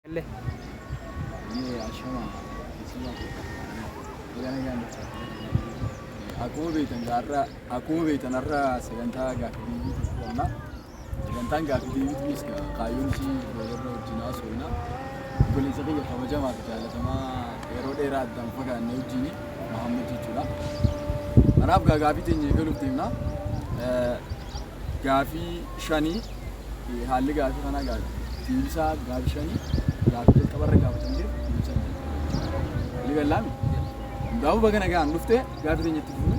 Illee. Ni ashama keessumaa baga nagaan dhuftan. Akkuma beektan har'a akkuma beektan har'a sagantaa gaaffii deebii tokko qabna. Sagantaan gaaffii deebii kunis kaayyoon isii warra wajjin haasofna. Obboleessa kiyya kabajamaa fi jaalatamaa yeroo dheeraa addaan fagaanne wajjin Mahammad jechuudha. Kanaaf gaaffii teenya eegaluuf deemna. Gaaffii shanii haalli gaaffii kanaa gaaffii deebisaa gaaffii shanii gaaffii jalqabarra gaafatamteef deebisaa hin Walii gallaami? Hundaafuu baga nagaan dhuftee gaaffii teenya itti fufne.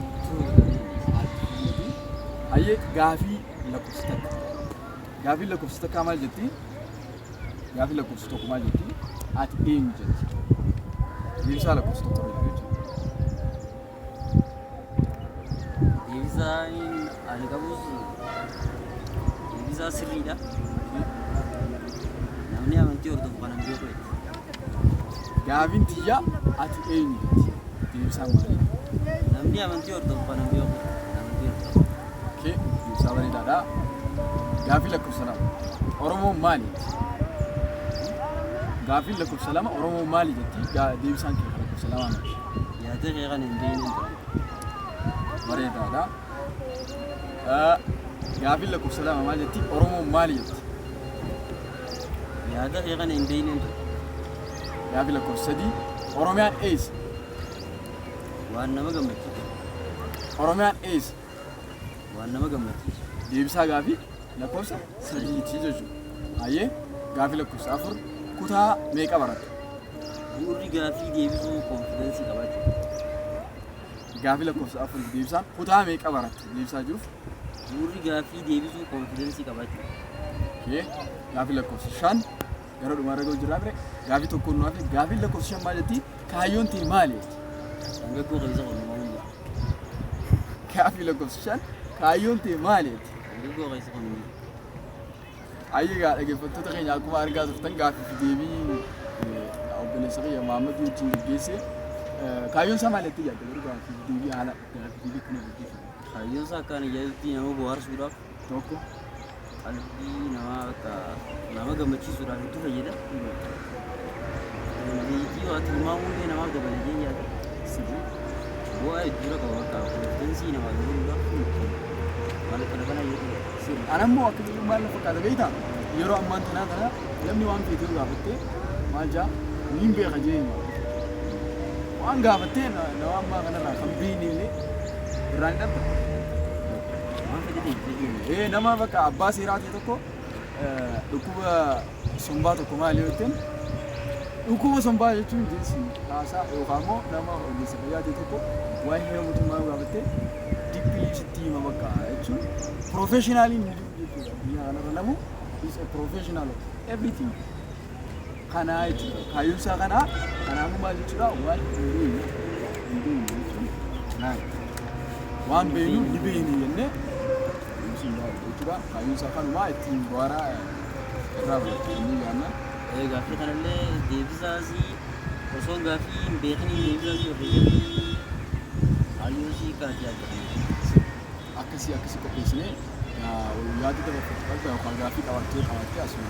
Hayyee, gaaffii lakkoofsa 1. Gaaffiin lakkoofsa takkaa maal jetti? Gaaffiin lakkoofsa 1 maal jetti? Ati eenyu jetti? Deebisaa lakkoofsa 1 irra jiru jechuudha. Deebisaan ani qabus deebisaa sirriidha. Namni amantii hordofu kana hin beeku jechuudha. Gaaffiin tiyya ati eenyu jetti? Deebisaan maali? Namni amantii hordofu kana hin beeku. Amantii hordofu. Okay, deebisaa bareedaadha. Gaaffii lakkoofsa 2. Oromoon maali jetti? Gaaffiin lakkoofsa 2 Oromoon maali jetti? Deebisaan kee lakkoofsa 2 maali? Yaada kee kana hin beekne hin ta'u. Bareedaadha. Gaaffiin lakkoofsa 2 maal jetti? Oromoon maali jetti? Yaada kee kana hin beekne hin ta'u. Gaaffii lakkoofsa 3 Oromiyaan eessa? Waan nama gammachiisu. Oromiyaan eessa? Waan nama gammachiisu. Deebisaa gaaffii lakkoofsa 3ti jechuudha. Hayyee, gaaffii lakkoofsa 4 kutaa meeqa baratta? Bu'uurri gaaffii deebisuu confidence qabaachuu. Gaaffii lakkoofsa 4 deebisaan kutaa meeqa baratta? Deebisaa jiruuf. Bu'uurri gaaffii deebisuu confidence qabaachuu. Okay. Gaaffii lakkoofsa 5 gara dhumaarra ga'u jirraa bire gaaffii tokkoon nu hafe. Gaaffii lakkoofsa 5 maal jetti? Kaayyoon tee maali jetti? Dargaggoo keessa qonnaa hunda. Gaaffii lakkoofsa 5 kaayyoon tee maali jetti? Dargaggoo keessa qonnaa. Ayyee, gaa dhaggeeffattoota keenya, akkuma argaa turtan gaaffii fi deebii obboleessa kiyya Mahammad wajjin geggeesse. Kaayyoon isaa maal jettee yaadda garuu gaaffii fi deebii haala gaaffii deebii kana geggeeffamu? Kaayyoon isaa akka ani yaadutti nama bohaarsuudhaaf, Tokko. qalbii namaa akka nama gammachiisuudhaaf hedduu fayyada. Dandeettii waa tilmaamuu illee namaaf dabalatee yaada. Bu'aa hedduudha qaba, bakka confidence namaa dabaluudhaaf maal kana kana jedhu. Ana immoo akka jedhu maal na fakkaata beektaa? Yeroo ammaan tanaa kana namni waan feete yoo gaafatte maal jaa niin beeka jee hima. Waan gaafattee nama ammaa kanarraa kan beekne illee irraa hin dhabda. Waan fedhe ta'e. Ee, nama bakka abbaa seeraa ta'e tokko dhukkuba sombaa tokko maali yoo jetteen, dhukkuba sombaa jechuun jeessi haasaa, yookaan immoo nama ogeessa fayyaa ta'e tokko waa'ee heera mootummaa yoo gaafatte deeply sitti hima. Bakka jechuun professionaliin hin jiru jechuudha. Biyya kanarra namu is a professional of everything. Kanaa jechuudha. Kaayyoon isaa kanaa. Kanaafuu maal jechuudha? Waan hin beekne hin beekne jechuun kanaa waan beeknu ni beekne jennee deebisuun gaariidha jechuudha. Kaayyoon isaa kanumaa ittiin bohaaraa irraa fudhatu jennee yaadna. Gaaffii kanallee deebisaasii osoo gaaffii hin beekiniin deebisaasii ofii kaayyoon sii kaati yaadda. Akkasii akkasii qopheessinee yaada dabarfatu qabda yookaan gaaffii qabaattee qabaattee asuma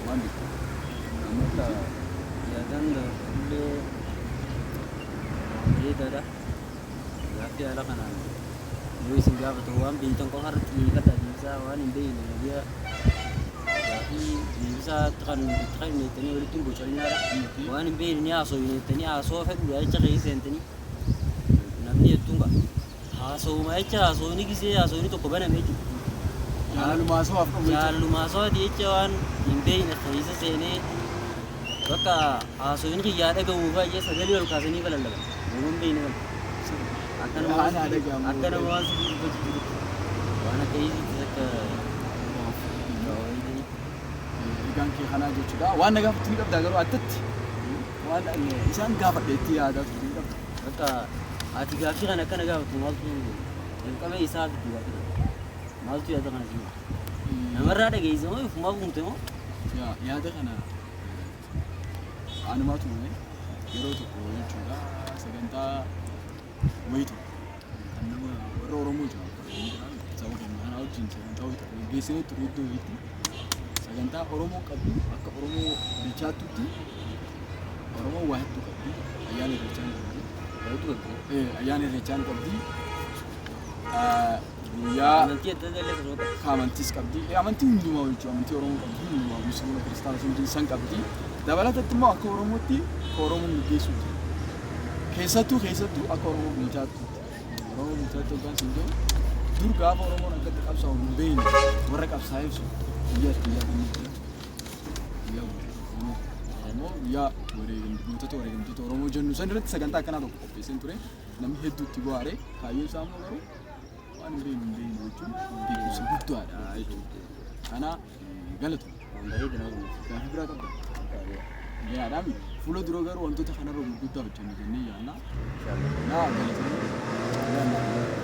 waan beektu. Namoota yaadaan dabarfatullee bareedaadha. Gaaffii haala kanaan yoo isin gaafatu waan beektan qofa irratti xiyyeeffadhaa, deebisaa waan hin beekne miidiyaa gaaffii deebisaa itti kan itti kan jettanii walitti hin bocolinaadha. Waan hin beekne ni haasoo jettanii haasoo fedhuudha jecha keessa seentanii namni hedduun qaba. Haasawuma jecha haasawni gisee haasawni tokko baname jechuudha. Jaalaluma haasawaaf qabu jechuudha. Jaalaluma haasawati jecha waan hin beekne keessa seenee bakka haasawni kiyyaa dhagahu baay'ee sagalee ol kaasanii balallaban. Nama hin beekne kana. Akka nama Waan haa dhagahamu. Akka nama waan sirrii dubbachuu jirutti waan akka isiitti akka qabaatanii. Ergaan kee kanaa jechuudha. Waan na gaafattu ni qabdaa garuu addatti waan isaan gaafadhe itti yaadaa turte ni qabda? Bakka ati gaaffii kana akkana gaafattu maaltu jalqaba isaa fidde gaaffii kana? Maaltu yaada kana siima? Namarraa dhageesse moo ifumaa uumte moo? Yaa, yaada kana anumaatu uume yeroo tokko jechuudha. Sagantaa wayii tokko kan nama warra Oromoo jiru saba keenya kanaa wajjin sagantaa wayii tokko geggeessinee ture iddoo wayiitti. Sagantaa Oromoon qabdu akka Oromoo bilchaattutti Oromoon waa hedduu qabdi. Ayyaana Irreechaa ni qabdi. Baay'eetu qabdi. Ayyaana Irreechaa ni qabdi. Guyyaa Amantii adda addaa illee akkasuma qabdi. Ka amantiis qabdi. Amantii hundumaa jechuudha. Amantii Oromoo qabdi hundumaa Musliima, Kiristaana sun san qabdi. Dabalatatti immoo akka Oromootti ka Oromoon gaggeessuu jira. Keessattuu akka Oromoo bilchaattutti. Oromoo bilchaattu hoggaan siin jedhu dur gaafa Oromoon akkatti qabsaa'u hin beekne warra qabsaa'eef sun guyyaa itti guyyaa kennuu jira. Guyyaa Oromoo immoo guyyaa gootota wareegamtoota Oromoo jennu san irratti sagantaa akkanaa tokko qopheesseen ture. Namni hedduu itti bohaare. Kaayyoon isaa immoo garuu waan hin beekne hin beekne jechuun beekumsa guddaadha jechuudha. Kana galatu. Waan bareeda nama gammachiisa. Gaaffii biraa qabda? Yaadhaami. Fuula dura garuu wantoota kanarra gurguddaa hojjennu jennee yaadna. Naa galatoomi.